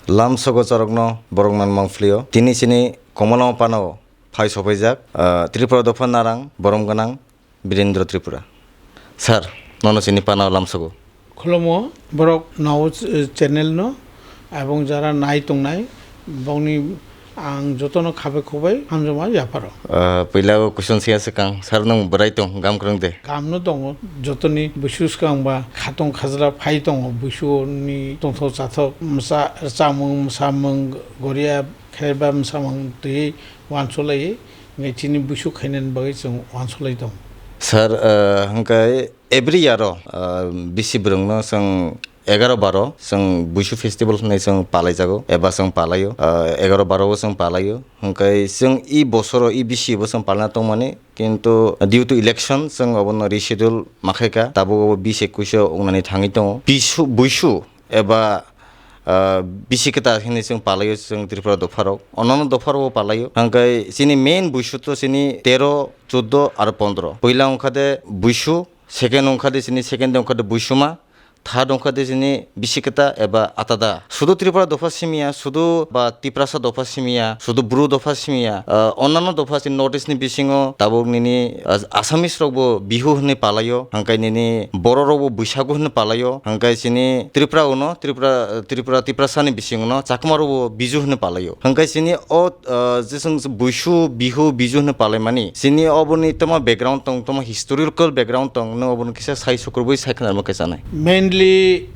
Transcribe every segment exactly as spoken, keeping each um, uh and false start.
Lamsogo chorokno borok nan mangphlio. Tini chini Komolama panao phai sophaijak, ah, Tripura dopha narang borom gwnang Birendra Tripura. Sir, nono chini panao lamsogo. Khulumo, borok nao ch-, channel no, abong jara nai tongnai, bongni ang jotono khabai khubai hamjama yapharo. Ah, puila o question siya swkang, sir nwng bwrai tong, gam kwrwng de? Gam no tongo, jotoni buisu swkang ba khatong khajra phai tongo, buisu ni tongthok chathok, msa, chamung, msamung, goria, kherba, msamung twi wansulai, ngai chini buisu khainani bagwi chwng wansulai tongo. Sir, ah, hwnkhe every year o, ah, bisi bwrwngno chwng egaroh baro chwng Buisu festival hwnwi chwng palaijago eba chwng palaio, ah, egaroh baro o chwng palaio. Hwnkhe chwng i bosoro, i bisi bo chwng palna tongmani, kintu due to election chwng obono reschedule ma khaika, tabuk obo bis ekkuish o wngnani thangwi tongo. Bisu, Buisu eba, ah, bisi kwtal hwnwi chwng palaio chwng Tripura dopharok, onnono dopharokbo palaio. Hwnkhe chini main Buisu to chini tero, chuddo aro pondro. Puila wngkha de Buisu, second wngkha de chini, second de wngkha de Buisuma, third wngkha de chini bisi kwtal eba atada. Sudu Tripura dopha simiya, sudu ba Tiprasa dopha simiya, sudu Bru dopha simiya, ah, onnano dopha chini North East ni bisingo tabuk nini, ah, Assamese rokbo Bihu hwnwi palaio, hwnkhe nini Borok rokbo Buisagu hwnwi palaio, hwnkhe chini Tripura uno, Tripura, Tripura, Tiprasa ni bisingo no Chakma rokbo Biju hwnwi palaio. Hwnkhe chini o, ah, je chwng Buisu, Bihu, Biju hwnwi palaimani, chini oboni tamo background tong, tamo historical background tong, nwng obono kisa sai sukrubui sai khwnarma khe chanai. Mainly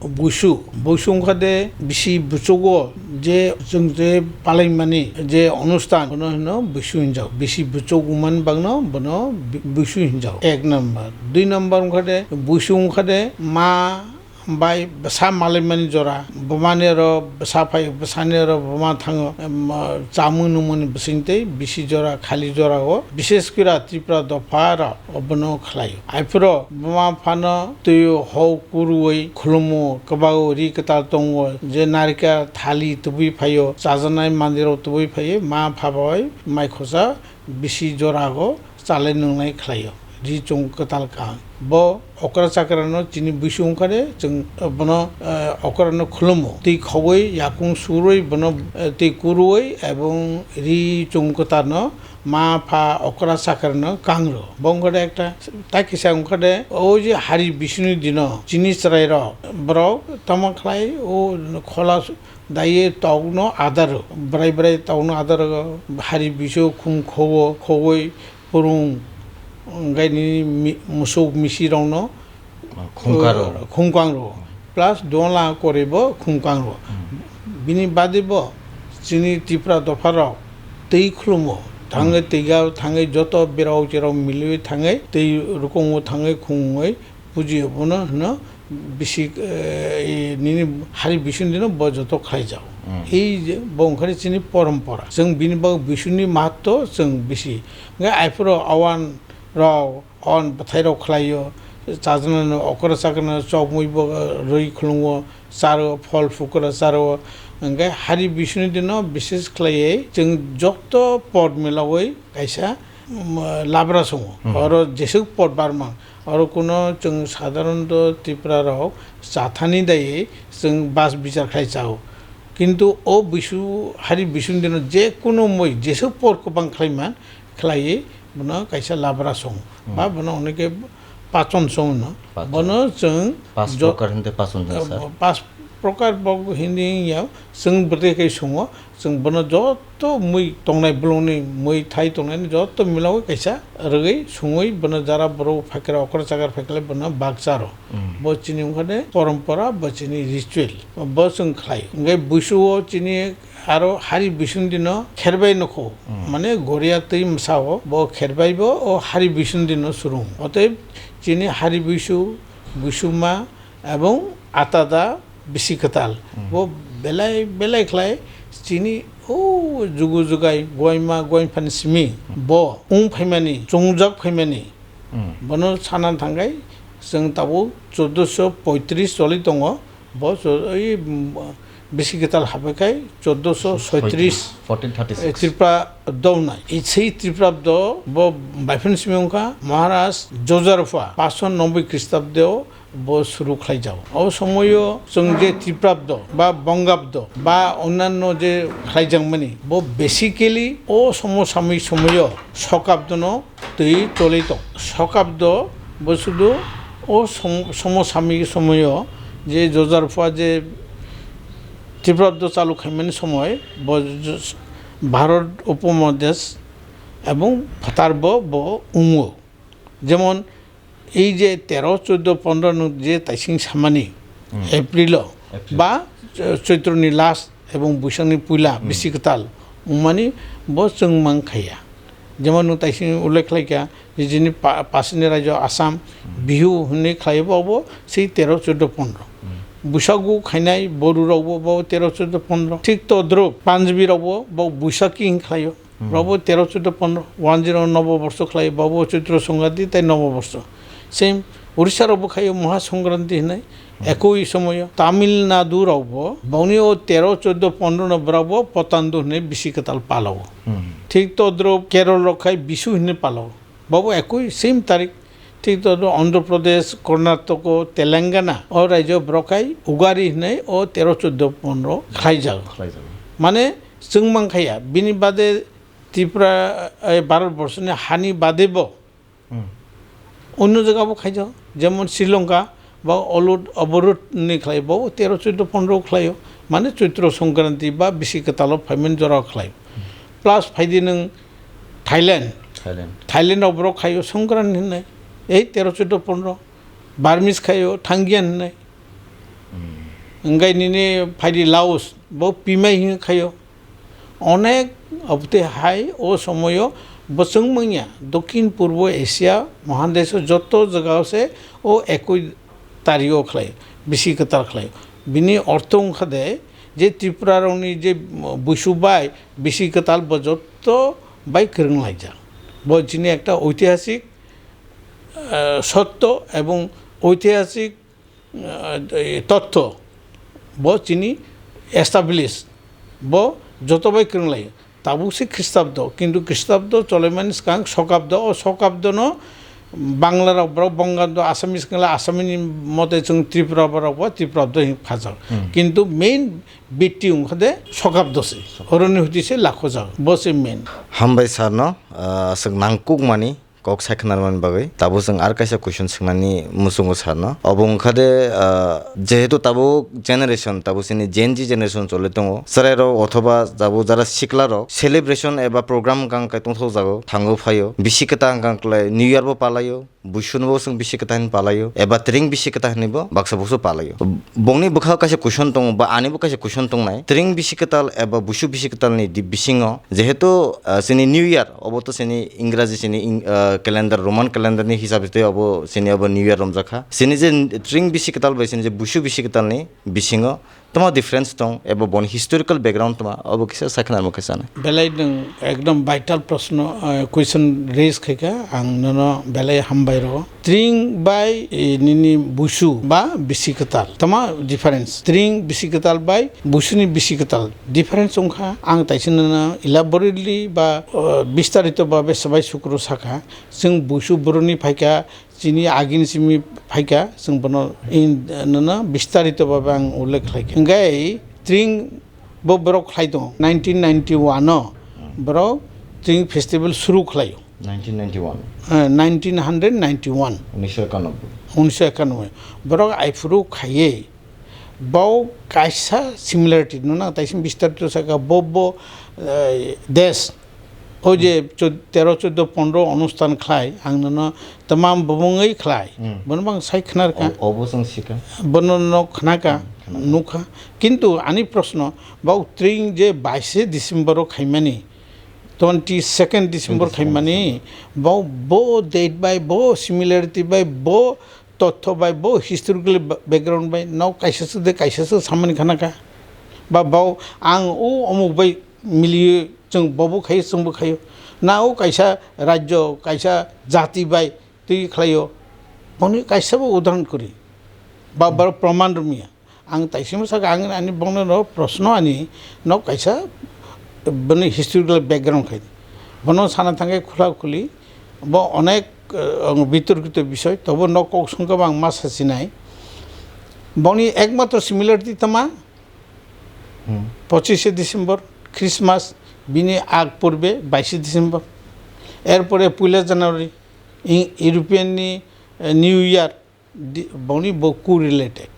Buisu, Buisu wngkha de bisi buchugo je chwng je palaimani je onustan, bono hino Buisu hinjao. Bisi buchuk wngmani bagno bono Bi-, Buisu hinjao. Ek number. Dui number wngkha de, Buisu wngkha de ma bai bwsa malaimani jora, bumani oro bwsa phai, bwsani oro buma thango, em, chamung nungmani bisingtwi bisi jora, khali jora o, bishes kira Tripura dopha rok obono khlaio. Aphuru buma phano twiwi hok kuruwi khulumo, kwbago ri kwtal tongo, je narikal thali tubui phaio, chajaknai mandirok tubui phaio, ma pha bai mai khosa bisi jorago chalai nwngnai khlaio, ri chwng kwtal kaham. Bo okra chakrano chini buisu wngkha de, chwng bono, eh, okrano khulumo. Twi khogwi yakung surwi bono, eh, twi kurwi ebong ri chwng kwtalno ma pha okra chakrano kangro. Bo wngkha de ekta, ta kisa wngkha de, o je hari bisuni dino chini chwrairok, borok tamo khlai o khola Daiwi tokno adaro, bwrai bwrai tokno adaro, hari bisu khung khogo, khogwi purung, hwnkhe nini mi-, musuk misirokno, khungkaro. Uh, khungkang rwo. Plus dola koribo khungkang rwo. Hmm. Bini badibo chini Tipra dopharok twi khulumo, thangwi Hmm. twiga thangwi joto berok cherok miliwi thangwi twi rukungo thangwi khungwi pujiyo, bono hino bisi, eh, nini hari bisuni dino bo joto khlaijago. Mm. Ei je bo wngkhani chini porompora. Chwng bini bagwi bisuni mahatto chwng bisi. Hwnkhe aphuru awan rok, awan bwthai rok khlaio, chajaknani okra chakrano chokmwi bo, eh, rwi khulungo, charo, phol phukra charo. Hwnkhe hari bisuni dino bises khlaiwi chwng joto pot milaui kaisa, um, labra songo. Mm. Oro jesuk pot barmang. Oro kuno chwng sadharanto Tripura rok chathani daiwi chwng bas bichar khlai chao. Kintu o bisu, hari bisuni dino je kuno mui jesuk por kwbang khlai man, khlaiwi bono kaisa labra song. Hmm. Ba bono oneke pachon song no. Pachon. Bono chwng pas jo-, prokar hinde pachon jang, eh, sir. Pas prokar bo hindi ya chwng bwtwi kai songo. Chwng bono joto mui tongnai, bolongni mui thai tongnaini joto milaui kaisa rwgwi sungwi bono jara borok phaikra okra chakra phaikle bono bakcharo. Mm. Bo chini wngkhane porompora, bo chini ritual, bo chwng khlai. Hwnkhe buisuo chini aro hari bisuni dino kherbai nukho, Mm. mane goria twi msao, bo kherbaibo o hari bisuni dino surung. Otoib chini hari bisu, bisuma, ebong atada bisi kwtal. Hmm. Bo belai belai khlai chini o jugu jugai goima goimphani simi Hmm. bo wng phaimani, chongjak phaimani. Hmm. Bono sana thangkhai chwng tabuk chordoso poitris choli tongo. Bo cho-, oi, mm, bisi kwtal hapaikhai chordoso soitris. Fourteen thirty six. Eh, Tripura do wngnai. I sei Tripura do bo baiphani simi wngkha Maharaj Jojarpha, paanch sho noboi Khristabdeo bo suru khlaijago. O somoio chwng je Tiprabdo ba Bongabdo ba onnanno je khlaijakmani, bo basically o somo samik somoio Sokabdono twi choli tong. Sokabdo bo sudu o som-, somo samik somoio je Jojar Phua je Tiprabdo chalu khaimani somoi bo j-, Bharat Upomohadesh ebong phatarbo bo wngo. Jemon, ei je tero, choido, pondro nwng je taising samani, Hmm. April-o, April. Ba, eh, Choitroni last ebong Boisakni puila Hmm. bisi kwtal wngmani bo chwng mang khaiya. Jemon nwng taising ullekh khlaikha, je jini pa-, pasini rajyo Assam, Hmm. Bihu hwnwi khlaibo abo sei tero, choido, pondro. Hmm. Busagu khainai Boru rokbo bo tero, choido, pondro. Thik todrop Punjabi rokbo bo Buisakhi hwn khlaio. Hmm. Bobo tero, choido, pondro, one zero nobo borso khlai, bobo Choitro Songkranti tei nobo borso. Same Orissa rokbo khaio Maha Songkranti hinwi, Hmm. ekoi somoyo. Tamil Nadu rokbo, boni o tero, choido, pondro no borokbo Potandu hinwi bisi kwtal palao. Hmm. Thik todrop Kerala rok khai Bisu hinwi palao. Bobo ekoi same tarik. Thik todrop Andhra Pradesh, Karnataka, Telangana, o rajyo borok khai Ugari hinwi o tero, choido, pondro khlaijago. Khlaijago. Mane, chwng mang khaiya, bini bade Tripura, eh, Bharat borsoni hani bade bo Hmm. onno jaga bo khaijak, jemon Sri Lanka ba Olud Aborud ni khlai bo tero, choido, pondro khlaio, mane Choitro Songkranti ba bisi kwtalo phaimani jora khlai. Plus phaidi nwng Thailand. Thailand. Thailand rok borok khaio Songkranti hinwi, ei tero, choido, pondro. Burmese khaio Thangyan hinwi. Hmm. Hwnkhe nini phaidi Laos, bo Pimai hinwi khaio. Onek abotwi hai o somoyo bo chwng manya Dokhin Purbo Asia Mahadesh joto jagao se o ekoi tario khlai, bisi kwtal khlai. Bini ortho wngkha de je Tripura rokni je Busu bai bisi kwtal bo joto bai kwrwng laijak. Bo chini ekta oitihasik, eh, sotto ebong oitihasik eh, totto bo chini establish, bo joto bai kwrwng lai. Tabuk se Khristabdo, kintu Khristabdo cholaimani swkang Sokabdo, o Sokabdono Bangla rok borok Bongabdo, Assamese wngla Assamese ni mote chwng Tripura borok bo Tripurabdo hin phajak. Hmm. Kintu main bitti wngkha de Sokabdo se, oroni huti se lakhojak, bo se main. Hambai sir no, ah, aswk nangkukmani kok sai khwnarmani bagwi. Tabuk chwng ar kaisa question swngnani muchungo sir no. Obo wngkha de, ah, jehetu tabuk generation, tabuk chini Gen Z generation choli tongo. Chwrairok othoba tabuk jara siklarok celebration eba program wngkha wngkha tongthokjago, thango phaio. Bisi kwtal wngkha wngkha lai New Year bo palaio, Buisuno bo chwng bisi kwtal hinwi palaio, eba Tring bisi kwtal hinwi bo baksa buksu palaio. Bongni bwkhao kaisa question tongo, ba ani bo kaisa question tongnai. Tring bisi kwtal eba Buisu bisi kwtal ni di-, bisingo, jehetu, ah, chini New Year, obo to chini Ingraji chini ing-, ah, calendar, Roman calendar ni hisab twi obo chini obo New Year romjakha. Chini je Tring bisi kwtal bai chini je Buisu bisi kwtal ni bisingo tamo difference tong, eba boni historical background tamo, obo kisa sai khwnarma khe sanai. Belai nwng ekdom vital proshno, ah, question raise khaikha, ang nono belai hambai rwo. Tring bai, eh, nini Buisu ba bisi kwtal. Tamo difference. Tring bisi kwtal bai Buisuni bisi kwtal difference wngkha. Ang taisa nono elaborately ba, eh, bistarito babe swbai sukru sakha. Chwng Buisu boroni phaikha, chini agini simi phaikha, chwng bono in, nono bistarito babe ang ullekh khlaikha. Hwnkhe Tring bo borok khlai tongo. Nineteen ninety-one o borok Tring festival suru khlaio. Nineteen ninety-one. Eh, nineteen ninety-one. Unisho ekanoboi. Unisho ekanoboi. Borok aiphuru khaiye. Bo kaisa similarity nuna taising bistarito saka bo, bo, eh, desh. O je chod-, tero choddo pondro onusthan khlai, ang nono tamam bumungwi khlai. Hmm. Bono bang sai khnar kha. O-, obo chwng sika. Bono no khna kha, Hmm, khna kha. Nukha. Kintu ani proshno, bo Tring je baishe December o khaimani, twenty-second December twenty-second khaimani, December. Bo, bo date bai, bo similarity bai, bo totho bai bo historical ba-, background bai nok kaisa se de kaisa se samani khana kha. Ba bo ang o omuk bai miliyo chwng bobo khayo chwngbo khayo. Na o kaisa rajyo kaisa jati bai twi khlaio. Boni kaisa bo udahoron kuri. Ba, ba proman rwmya. Ang taisimo saka ang ani bono no proshno ani nok kaisa bini historical background khai. Bono sana thangkhe khula khuli bo onek, eh, bitorkito bisoi, tobo nok kok songkhe bo ang ma sasinai. Boni ekmatro similarity tama, Hmm. পঁচিশে December, Christmas, bini ag purbe বাইশে ডিসেম্বর, এরপরে পয়লা জানুয়ারি, ই-, European ni, eh, New Year, di-, boni bo correlated.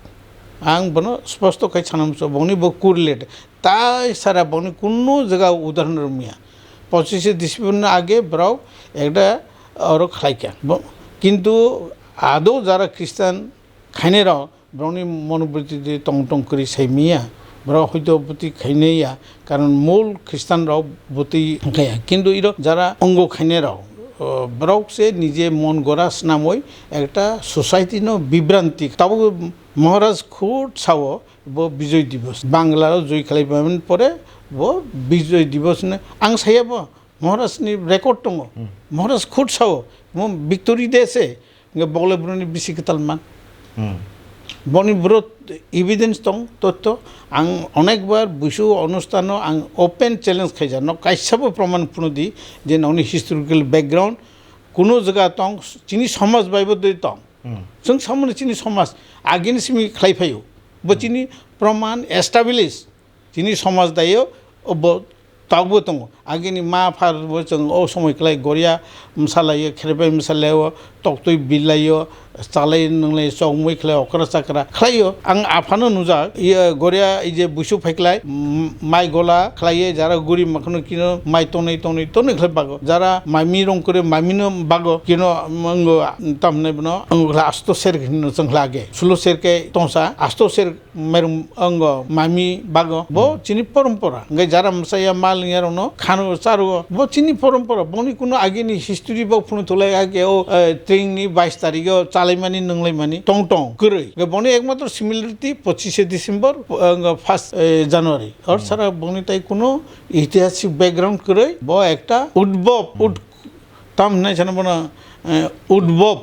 Ang bono sposto khai sanamso, boni bo correlated. Tai sara boni kuno jaga udahoron romya. পঁচিশে December ni age borok ekta oro khlaikha. Bo-, kintu ado jara Christian khainai rok, borokni monobriti de tong tong kwrwi sai manya, borok hoito bwtwi khainai ya, karon mol Khristan rok bwtwi wngkha ya, kintu iro jara ongo khainai rok, o, borok se nije mon gora swnamwi ekta society no bibranti. Tabuk Maharaj khud sao bo Bijoy Divas, Bangla o joi khlai phaimani pore bo Bijoy Divas hwnwi ang saya bo Maharaj ni record tongo. Hmm. Maharaj khud sao mo victory day se. Hingke bokle boroni bisi kwtal man. Hmm. Boni boro evidence tong, totto. Ang onekbar buisu onustano ang open challenge khaija. Nok kaisa bo proman phunu di je nokni historical background kuno jaga tong, chini somaj bai bo doi tong. Hmm. Chwng samani chini somaj agini simi khlai phaio. Bo Hmm. chini proman establish. Chini somaj daio, o bo tokbo tongo. Agini ma pha bo chwng o somoi kwlai goria msalaio, kherbai msalaio, toktwi bilaio, chalai nwnglai chokmwi khlai okra chakra khlaio. Ang aphano nujak, iya goria ije buisu phaiklai, m-, mai gola khlaiye, jara guri makhno kino mai tonwi, tonwi, tonwi khlai bago. Jara mami rong kore, mamino bago, kino, mm, wngo, tamhwnai bono, wngo khlai asto ser hino chwng khlai age. Sulo ser khe tongsa, asto ser Mairum, ongo, mami, bago, bo Hmm. chini porompora. Hingke jara msaya mal niyarokno khano charugo, bo chini porompora. Boni kuno agini history bo phunu thulai age o, eh, tringni bais tarigo chalaimani, nwnglaimani, tong tong, kwrwi. Hingke boni ekmatro similarity pochishe December, eh, ongo first, eh, January. Or Hmm. sara boni tai kuno itihasik background kwrwi, bo ekta udbob, Hmm. ud-, tam hinai sana bono, eh, udbob,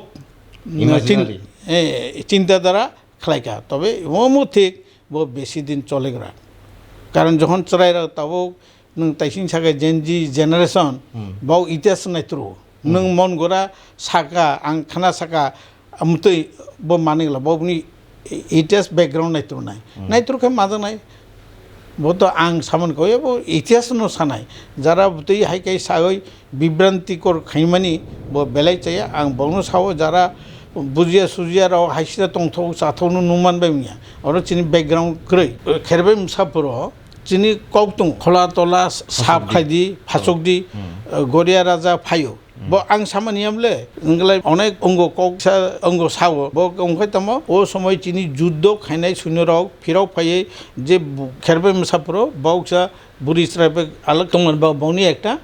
Imaginary. chin-, eh, chinta dhara, khlaikha. Tobe omo thik bo besi din cholegra. Karon jokhon chwrairok tabuk nwng taising sakha Gen Z generation, Hmm. bo itihas naitru. Hmm. Nwng mon gora saka, ang khna saka, amtwi bo manigla, bo bini itihas background naitru nai. Hmm. Naitru khe majaknai. Bo to ang samani koi, bo itihas no sanai. Jara bwtwi hai kai sagoi bibrantikor khaimani bo belai chaya. Ang bono sao jara bujiya sujiya rok hai sida tongthok chathok no numan bai manya. Oro chini background kwrwi. Kherbai msa phuro chini kok tongo. Khola tola sap Phasok di. Khai di, phasok di, Hmm. goria raja phaio. Bo ang samani yamle, wngkhlai onek ongo kok sa, ongo sao. Bo wngkhe tamo, o somoi chini juddo khainai suinyorok phirok phaiwi je bu-, kherbai msa phuro, boksa buri chwrai bai alak tongmani ba bokni ekta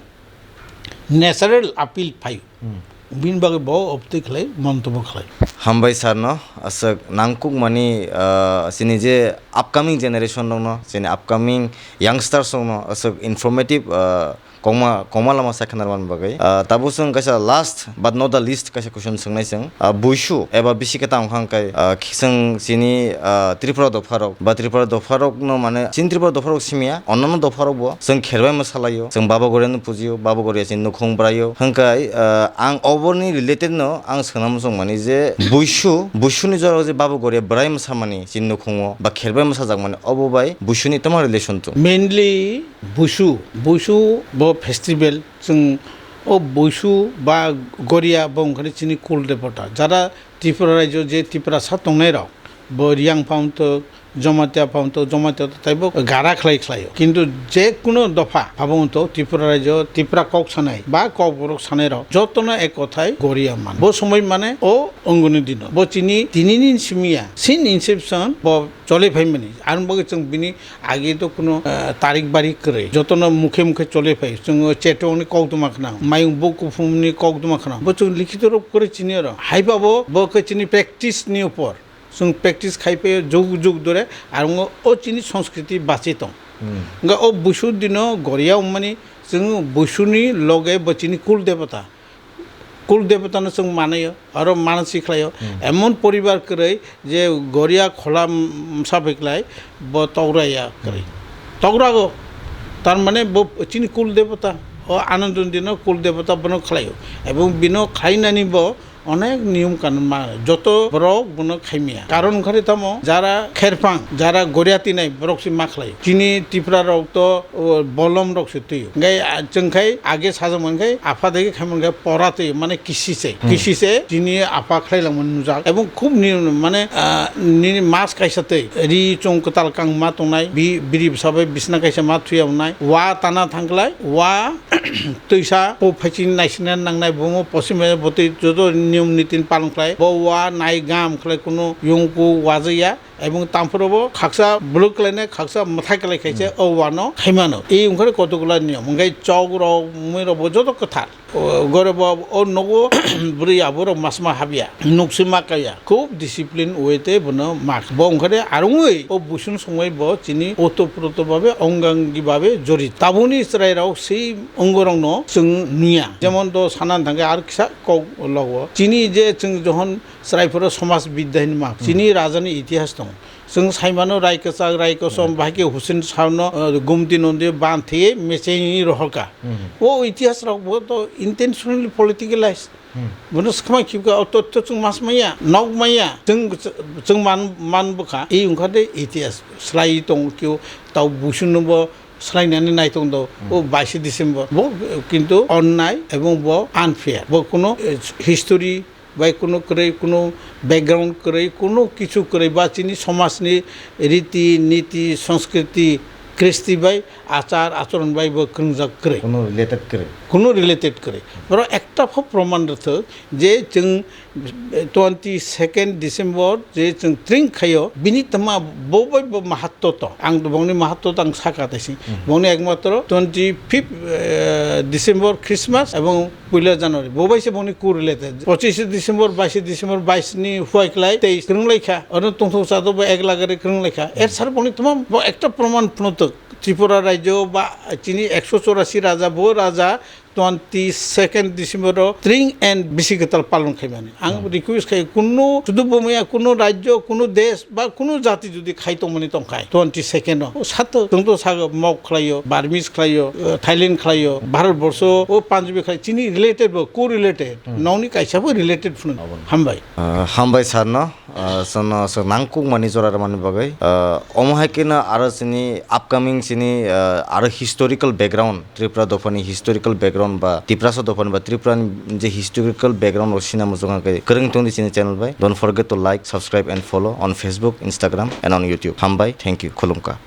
natural appeal phaio. Hmm. Bini bagwi bo obtwi khlai, montobo khlai. Hambai sir no, aswk nangkukmani, ah, chini je upcoming generation rokno, chini upcoming youngsters rokno aswk informative, ah, Kongma, kongma lama sai khna rwmani bagwi. Ah, tabuk chwng kaisa last but not the least kaisa question swngnai chwng. Ah, buisu eba bisi kwtal wngkha hwnkhe, ah, chwng chini, ah, Tripura dopharok ba Tripura dopharokno mane chini Tripura dopharok simiya, onnono dopharokbo chwng kherbai mwsalaio, chwng Baba Goriano pujio, Baba Goria chini nukhung braio. Hwnkhe, ah, ang oboni related no ang swngna muchung mani je buisu, buisuni jorao je Baba Goria bwrai mwsamani chini nukhungo ba kherbai mwsajakmani obo bai buisuni tamo relation tong? Mainly Buisu, Buisu bo festival, chwng o Buisu ba Goria bo wngkha chini kul debota. Jara Tripura rajyo je Tiprasa tongnai rok, bo Riang pha wngtok, Jomatia pha wngtok, Jomatia to taibo gara khlai khlaio. Kintu je kuno dopha abo wngtok Tripura rajyo, Tipra kok sanai ba kok borok sanai rok, jotono ek kothai Goria man. Bo somoi mane o wngoni dino. Bo chini tinini simiya, sin inception bo chole phaimani. Aroni bagwi chwng bini agi to kuno, eh, tarik bari kwrwi. Jotono mukhe mukhe chole phai. Chwng o chetwngni kok duma khna, mayung bo kuphumni kok duma khna. Bo chwng likhito rok kwrwi chini oro. Haiba bo, bo khe chini practice ni upor. Chwng practice khai phai jug jug dore. Arungo o chini sanskriti bachi tong. Hmm. Hwnkhe o Buisu dino Goria wngmani chwng Buisuni loge bo chini kul debota. Kul debotano chwng manaio, aro manasi khlaio. Hmm. Emon poribar kwrwi je Goria khola, mm, msa phiklai bo togra ya kwrwi. Hmm. Togrago, tar mane bo chini kul debota, o Anandondino kul debota bono khlaio. Ebong bino khlainani bo Onek niyom kanun ma, joto borok bono khaimaya. Karon wngkha tamo, jara kherphang, jara goriya tinai borok se ma khlai. Chini Tipra rok to, o, bolom rok se twi. Ngai, a, chwng khai age sajak man khai, apha dagi khai man khai pora twi, mane kisi se. Hmm. Kisi se chini apha khlai langmani nujak. Ebong khub ni, mane, a, nini mas kaisa twi. Ri chong kwtal kang ma tongnai, bi-, biri bwsa bai bisna kaisa ma thuya wngnai. Wa tana thangklai, wa twisa po phaichini naisina nangnai, bomo posim bai botwi joto niyom nitin palon khlai. Bo wa nai gam khlai, kuno yongku wajaya. Ebong tamphoro bo khaksa bluk khlainai, khaksa mwthai khlai khaise, hmm, o wano khaimano. E wngkhare kotokla niyom. Wngkhai chok rok, mui rok bo joto kwthar. O, gore bo, o nogo bwrwi aborok masma habya. Nuksi ma kaya. Khub discipline way te bono mak. Bo wngkhare arungwi o busung songwi bo chini otoproto babe, ongangi babe jorit. Tabuni chwrai rok sei ongorokno chwng nuya. Jemon do sanan thangkhe ar kisa kok logo. Chini je chwng johon Chwraiforo somaj bidya hinwi ma. Hmm. Chini rajani itihas tongo. Chwng saimano Rai Kwchak, Rai Kosom, hmm, bahai khe Hussein Shahno, uh, Gumti Nondi ban thwiwi mechengwi rohorkha. Hmm. O itihas rok bo to intentionally politicalized. Hmm. Bono swkang khibka, o totto chwng mas maya, nok maya, chwng, chwng man, man bwkha. E wngkha de itihas. Swlaiwi tongo kio, tao busuno bo swlainani nai tong do. Hmm. O baishe December. Bo, uh, kintu onnai ebong bo unfair. Bo kuno, uh, history bai kunu kwrwi, kunu background kwrwi, kunu kichu kwrwi, ba chini somajni riti niti, sanskriti, kristi bai, achar acharon bai bo kwrwngjak kwrwi. Kunu related kwrwi. Kunu related kwrwi. Borok ekta pho proman rwthwk je chwng twenty second December je chwng tring khaio, bini tma bo bai bo mahatto tong. Ang bongni mahatto tang saka taisi. Hmm. Bongni ekmatro twenty fifth, eh, December Christmas ebong Puila January, bo bai se boni correlated. Pochishe December, baishe December, bais ni huai klai, teis kwrwng lai kha. Ono tongthok chado bo ek lagare kwrwng lai kha. Er sar boni tma bo ekta proman phnutuk. Tripura rajyo ba chini ekso chorasi raja, bo raja twenty second December o tring and bisi kwtal palon khaimani. Ang, hmm, request khai, kuno sudu bo maya, kuno rajyo, kuno desh ba kuno jati jodi khai tongmani tongkhai twenty second o. O sato, chwng to sago Mog khlaio, Burmese khlaio, uh, Thailand khlaio, Bharat borsho, o Punjabi khlai, chini related bo, co-related. Hmm. Nokni kaisa bo related phunu. Obo. Hambai. Uh, hambai sir no, uh, sono, so nangkuk mani jora mani bagwi. Uh, omo hai khe no aro chini upcoming chini, uh, aro historical background, Tripura dophani historical background ba Tiprasa dophani ba Tripura ni je historical background rok sina muchung khe kwrwng tongdi chini channel bai. Don't forget to like, subscribe and follow on Facebook, Instagram and on YouTube. Hambai, thank you, khulumkha.